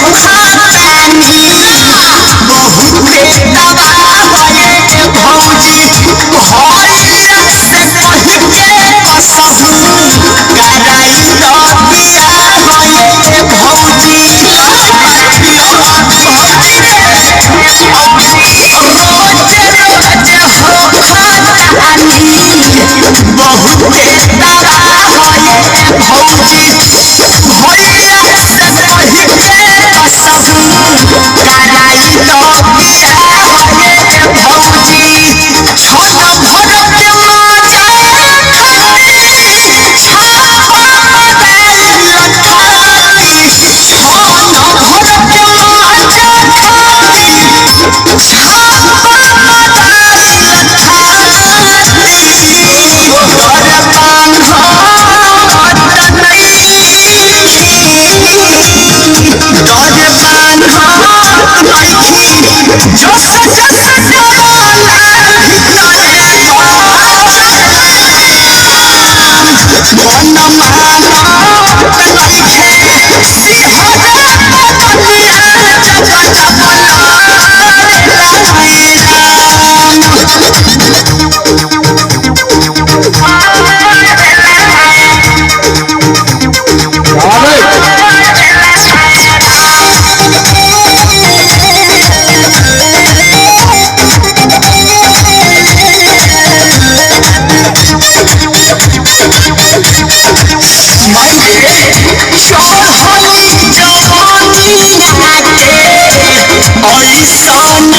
खातानी बहुते तबाह भौजी भैया से कहि के कसहू कराई दबिया होए भौजी भौजी रे रोज रोज हो खातानी बहुते तबाह होए भौजी भैया से कहि के कसहू कराई दबिया होए भौजी छन भर के मजा खाती छापा मदाइल खाती छन भर के मजा खाती छापा मदाइल खाती डर बान्हत नइखी डर बान्हत नइखी जस जस डरला भितरे मन मानत नइखे सिहरे बदनिया जब जब लड़ेला राम। चढ़ली जवानिया के ऐसन